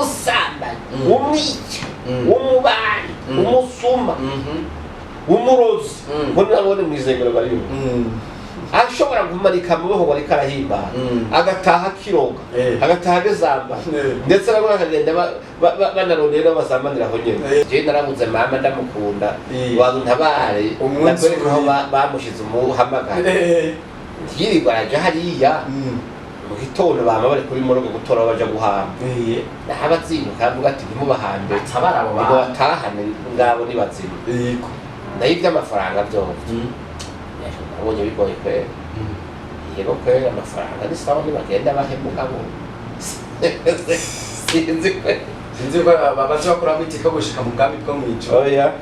Umusambanyi, umwica, umubani, umusuma, umurozi, ngo nabone mw'isengero barimo ashobora kumanika amaboko ngo ariko arahimbara, agataha akiroga, agataha agezambara, ndetse bamwe bakagenda banarondera n'aho basambanira aho nyene. Jewe narabuze mama ndamukunda, bantabare Umunsi ndakwereka aho bamushize umuhamagara, ntiyirirwa araja hariya mu gitondo, bama bari kuri morogo gutora aho baja guhamba, naho abazinduka aravuga ati ntimubahambe, atabara abo ngo bantu. Batahane ngabo ni bazima. Nayo iby'amafaranga vyovyo nabonye bigoye kwera. Yego kwera, amafaranga ni sawa nibagenda bahe, mugabo sinzi kwera. Sinzi ko baza bakuramo itike yo gushika mu bwami bwo mw'ijuru. Oya.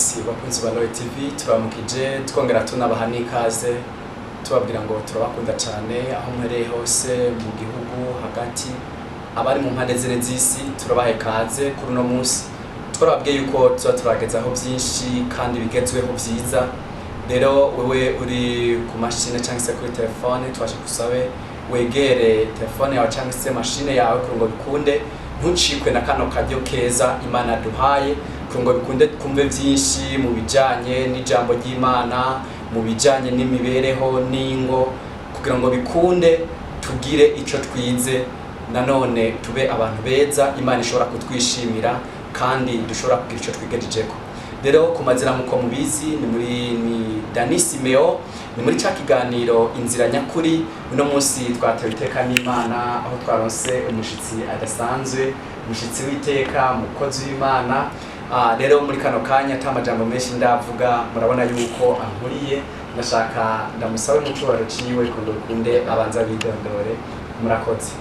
Si bakunzi ba Roy TV, turamukije twongera tunabaha n'ikaze, tubabwira ngo turabakunda cyane aho muhereye hose mu gihugu hagati, abari mu mpande zine z'isi, turabaha ikaze kuri uno munsi. Twarababwiye yuko tuba turagezaho byinshi kandi bigezweho byiza. Rero wewe uri ku mashine cyangwa se kuri telefone, twaje kusabe wegere telefone yawe cyangwa se mashine yawe kugira ngo bikunde ntucikwe na kano karyo keza Imana duhaye, kugira ngo bikunde twumve byinshi mu bijyanye n'ijambo ry'Imana, mu bijyanye n'imibereho n'ingo, kugira ngo bikunde tugire icyo twize, nanone tube abantu beza Imana ishobora kutwishimira kandi dushobora kugira icyo twigejejeko. Rero ku mazina muko mubizi ni muri ni Dani Simeo, ni muri ca kiganiro Inzira Nyakuri. Uno munsi twatewe iteka n'Imana aho twaronse umushitsi adasanzwe, umushitsi w'iteka, umukozi w'Imana. Rero muri kano kanya ata majambo menshi ndavuga, murabona yuko ankuriye, ndashaka ndamusabe mu cubahiro ciwe kundo kunde abanza bidondore. Murakoze.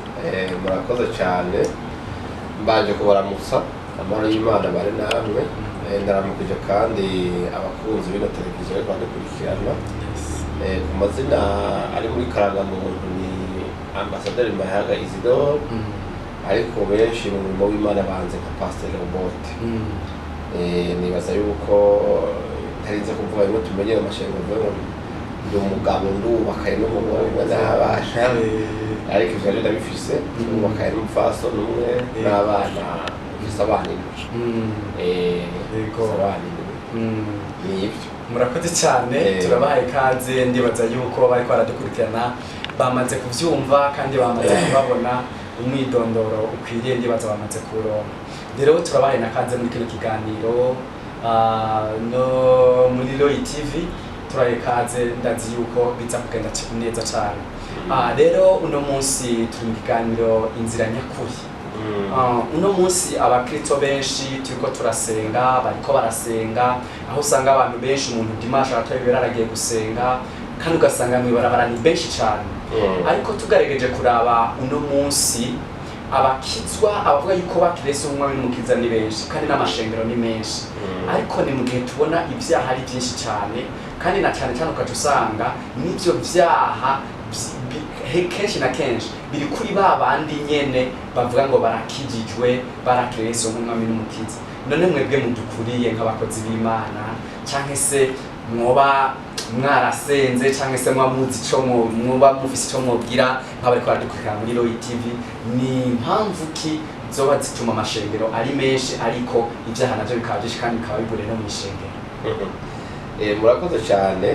Murakoze cyane. Mbanje kubaramutsa, amahoro y'Imana bari namwe. Ndaramukije kandi abakunzi b'ino televiziyo bariko baradukurikirana. Ku mazina ari muri karangamuntu ni Ambasaderi Mayaga Isidore, ariko benshi mu murimo w'Imana banze nka Pasiteri Robote. Nibaza yuko ntarinze kuvuga bimwe tumenyere amashengo, mvuge ngo ndi umugabo, ndubakaye n'umugore umwe n'abana, ariko ivyo rero ndabifise. Ndubakaye n'umupfasoni umwe n'abana, mfise abana 7. Mfise abana 7. Ni ivyo. Murakoze cyane. Turabahaye ikaze. Ndibaza yuko bariko baradukurikirana bamaze kuvyumva kandi bamaze kubabona umwidondoro ukwiriye, ndibaza bamaze kuwuronka. Rero turabahaye na kaze muri kino kiganiro, no muri Roy TV turabahaye ikaze. Ndazi yuko biza kugenda neza cyane. Rero uno munsi turi mu kiganiro Inzira Nyakuri. Uno munsi abakristo benshi turiko turasenga, bariko barasenga, aho usanga abantu benshi umuntu dimanche aratayibera aragiye gusenga, kandi ugasanga mw'ibarabara ni benshi cyane. Ariko tugerageje kuraba uno munsi abakizwa, abavuga yuko bakirese umwami n'umukiza ni benshi kandi n'amashengero ni menshi, ariko ni mu gihe tubona ibyaha ari byinshi cyane, kandi na cyane cyane ukaca usanga n'ibyo byaha kenshi na kenshi biri kuri ba bandi nyene bavuga ngo barakijijwe, barakirese nk'umwami n'umukiza. None mwebwe mudukuriye nk'abakozi b'Imana, canke se mwoba mwarasenze, canke se mwoba muzi ico mwoba mufise ico mwobwira nk'abariko baradukurikira muri Roy TV, ni impamvu ki zoba zituma amashengero ari menshi ariko ibyaha navyo bikaba byinshi kandi bikaba biguriye no mw'ishengero? Murakoze cyane.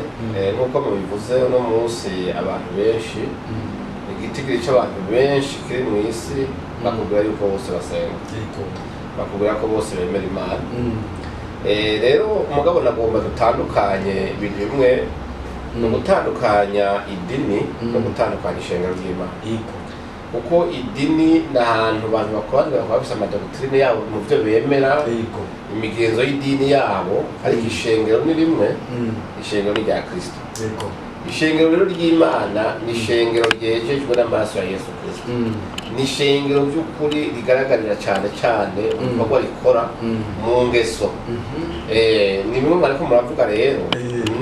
Nk'uko mubivuze, uno munsi abantu benshi, igitigiri c'abantu benshi kiri mu isi, bakubwira yuko bose basenga, bakubwira ko bose bemera Imana. Rero umugabo nagomba dutandukanye ibintu bimwe, ni ugutandukanya idini no gutandukanya ishengero ry'Imana, kuko idini ni ahantu abantu bakoranira bakaba bafise amadoctrine yabo mu byo bemera, imigenzo y'idini yabo, ariko ishengero ni rimwe, ishengero ni rya Kristo. Ishengero rero ry'Imana ni ishengero ryejejwe n'amaraso ya Yesu Kristo, ni ishengero by'ukuri rigaragarira cyane cyane mu bikorwa rikora, mu ngeso. Ni bimwe mwariko muravuga. Rero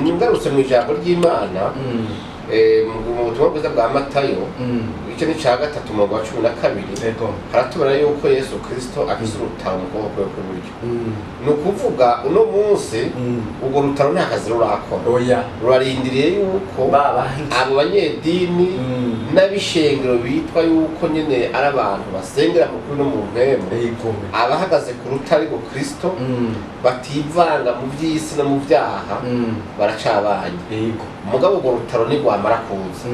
ngarutse mu ijambo ry'Imana, Mu butumwa bwiza bwa Matayo, igice ni ca 3, umurongo wa 12, haratubona yuko Yesu Kristo afise urutaro mu kuboko kwe kw'iburyo. Ni ukuvuga uno munsi urwo rutaro nta kazi rurakora, Oya. rurarindiriye yuko Babandi. abo banyedini n'abishengero bitwa yuko nyene ari abantu basengera mu kuri no mu mpemu, abahagaze ku rutare rwo Kristo, bativanga mu by'isi no mu byaha, baracabanye. Mugabo urwo rutaro nirwamara kuza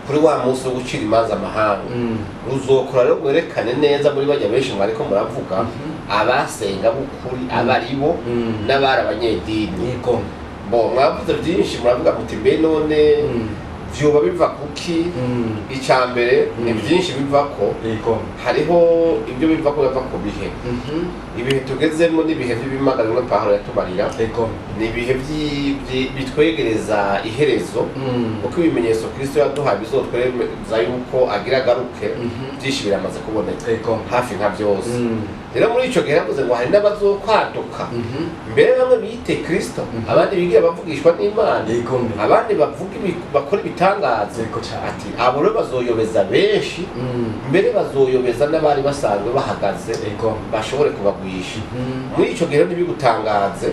kuri wa munsi wo gucira imanza amahanga, ruzokora rero rwerekane neza muri bajya benshi mwariko muravuga abasenga b'ukuri abaribo n'abari abanyedini. Bo mwavuze byinshi, muravuga muti mbe none vyoba biva kuki? Icya mbere, ni byinshi biva ko. Hariho ibyo biva ko, biva ku bihe. Ibihe tugezemo ni ibihe by'ibimaga bimwe Pawulo yatubarira, ni ibihe bitwegereza iherezo, kuko ibimenyetso Kristo yaduhaye bizotwemeza yuko agira agaruke, byinshi biramaze kuboneka, hafi nka byose. Rero muri ico gihe yavuze ngo hari n'abazokwaduka, mbere bamwe biyite Kristo, abandi bigira bavugishwa n'Imana, abandi bavuga bakora ibitangaza. Yego cyane. Ati abo rero bazoyobeza benshi, mbere bazoyobeza n'abari basanzwe bahagaze, bashobore kubagwisha. Muri ico gihe rero ntibigutangaze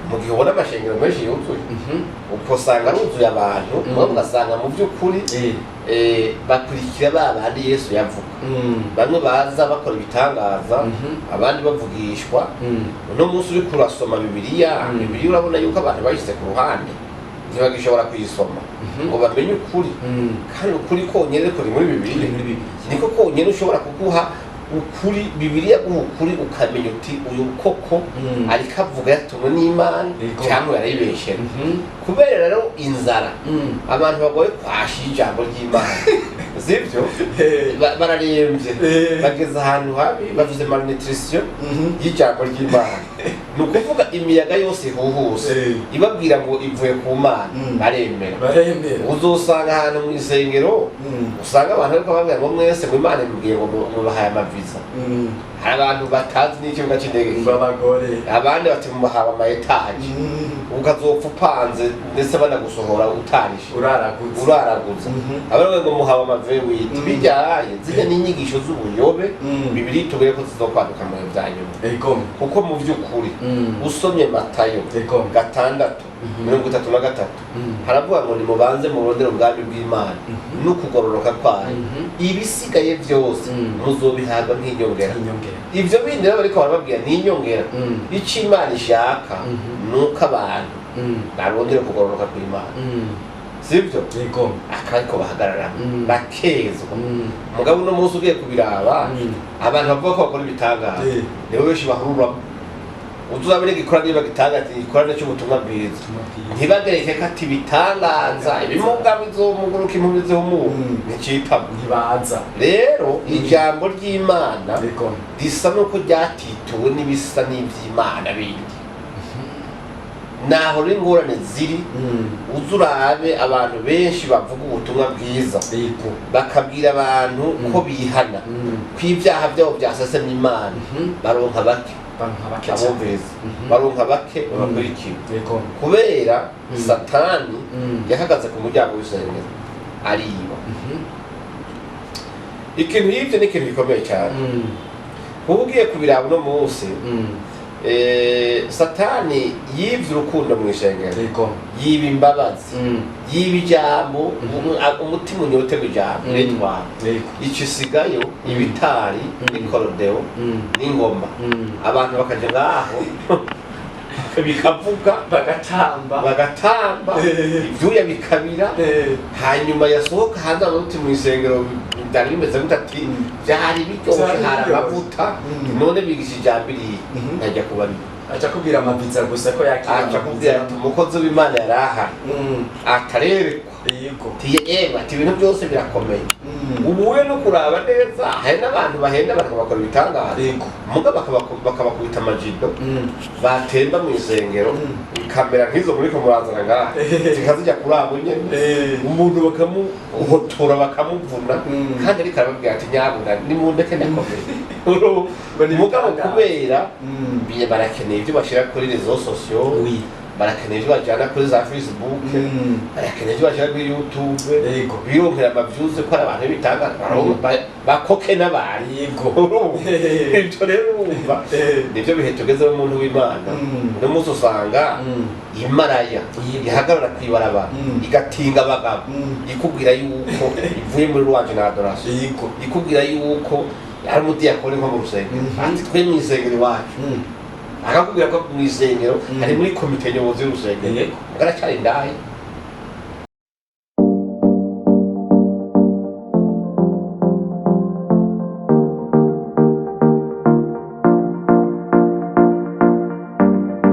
mu gihe ubona amashengero menshi yuzuye, ukosanga aruzuye abantu, mugabo ugasanga mu by'ukuri bakurikira ba bandi Yesu yavuga, bamwe baza bakora ibitangaza, abandi bavugishwa. Uno munsi uriko urasoma Bibiliya, Bibiliya urabona yuko abantu bayishyize ku ruhande, ntibagishobora kuyisoma ngo bamenye ukuri, kandi ukuri konyene kuri muri Bibiliya. Muri Bibiliya. Niko konyene ushobora kuguha ukuri. Bibiliya guha ukuri, ukamenya uti uyu koko ariko avuga yatumwe n'Imana cyangwa yarayibeshyera. Kubera rero inzara, abantu bagoye kwasha ijambo ry'Imana, sibyo? Bararembye, bageze ahantu habi, bafite malnutrition y'ijambo ry'Imana. Ni ukuvuga imiyaga yose ihuhuse ibabwira ngo ivuye ku Mana, baremera. Baremera. Uzosanga ahantu mu isengero, usanga abantu ariko babwira ngo mwese ngo Imana imubwiye ngo mubahaye amaviza. Hari abantu batazi n'ikibuga cy'indege kiri. B'abagore. Abandi bati mubahawe ama étages, ukazopfa upanze, ndetse banagusohora utarishe. Uraraguza. Uraraguza. Abandi ngo muhawe ama V8. Bijyaye zijya n'inyigisho z'ubuyobe. Bibiliya itubwiye ko zizokwaduka mu bihe bya nyuma, kuko mu by'ukuri usomye Matayo 6, 33, haravuga ngo nimubanze murondere ubwami bw'Imana n'ukugororoka kwayo, ibisigaye byose muzobihabwa nk'inyongera. Inyongera. Ibyo bindi rero bariko barababwira ni inyongera. Icyo Imana ishaka ni uko abantu barondera kugororoka kw'Imana, sibyo? Akariko bahagararamo, bakezwa. Mugabo uno munsi ugiye kubiraba, abantu bavuga ko bakora ibitangaza nibo benshi bahururamo. Uzabere gikora niba gitangaza, igikorane cy'ubutumwa bwiza, ntibagereke ko ati ibitangaza, ibimuga bizomuguruka, impumyi zihumuka, nticitaba. Ntibaza. Rero ijambo ry'Imana risa n'uko ryatituwe n'ibisa n'iby'Imana bindi. Naho rero ingorane ziri. Uze urabe abantu benshi bavuga ubutumwa bwiza, bakabwira abantu ko bihana, ko ibyaha byabo byasasemye Imana, baronka bake Baronka bake cyane. abumviriza, baronka bake babakurikira, kubera Satani yahagaze ku muryango w'isengero ariba. Ikintu yibye ni ikintu gikomeye cyane. Kuba ugiye kubiraba uno munsi, Satani yibye urukundo mu ishengero, yiba imbabazi, yiba ijambo, umutima unyoterwa ijambo ritwara icyo isigayo, ibitari n'ikorodewo n'ingoma, abantu bakaja ngaho bikavuga, Bagatamba. Bagatamba, ibyuya bikabira. Hanyuma yasohoka hanze abaruti mu isengero byari bimeze gute? Ati byari biryoshye, Byari hari biryoshye. amavuta. None bigisha ijambo iriya, ntajya kubarira. Aca kubwira amaviza gusa ko yakira. Aca kubwira ati umukozi w'Imana yari ahari, atarerekwa. Ati yewe, ati ibintu byose birakomeye. Ubu we no kuraba neza, hari n'abantu bahenda bakabakora ibitangaza, muga bakabakubita amajido, batemba mu isengero, kamera nk'izo muri ko murazana ngaha zikazijya kuri abo nyene, umuntu bakamuhotora, bakamuvuna, kandi ariko arababwira ati nyabuna nimundeke ndakomeye. Ngo ni Mugabo ibitangaza. kubera barakeneye ibyo bashyira kuri réseaux sociaux. Barakeneye ibyo bajyana kuri za Facebook, barakeneye ibyo bajyana kuri YouTube, bironkera ama views ko ari abantu b'ibitanga bakoke n'abantu. Urumva? Ibyo rero urumva, nibyo bihe tugezemo, umuntu w'Imana. Uno munsi usanga imaraya ihagarara ku ibarabara, igatinga abagabo, ikubwira yuko ivuye muri louange na adoration, ikubwira yuko ari umudiyakoni nko mu rusengero, ati twe mu isengero iwacu, akakubwira ko mu isengero ari muri komite nyobozi y'urusengero, aracyari indaya.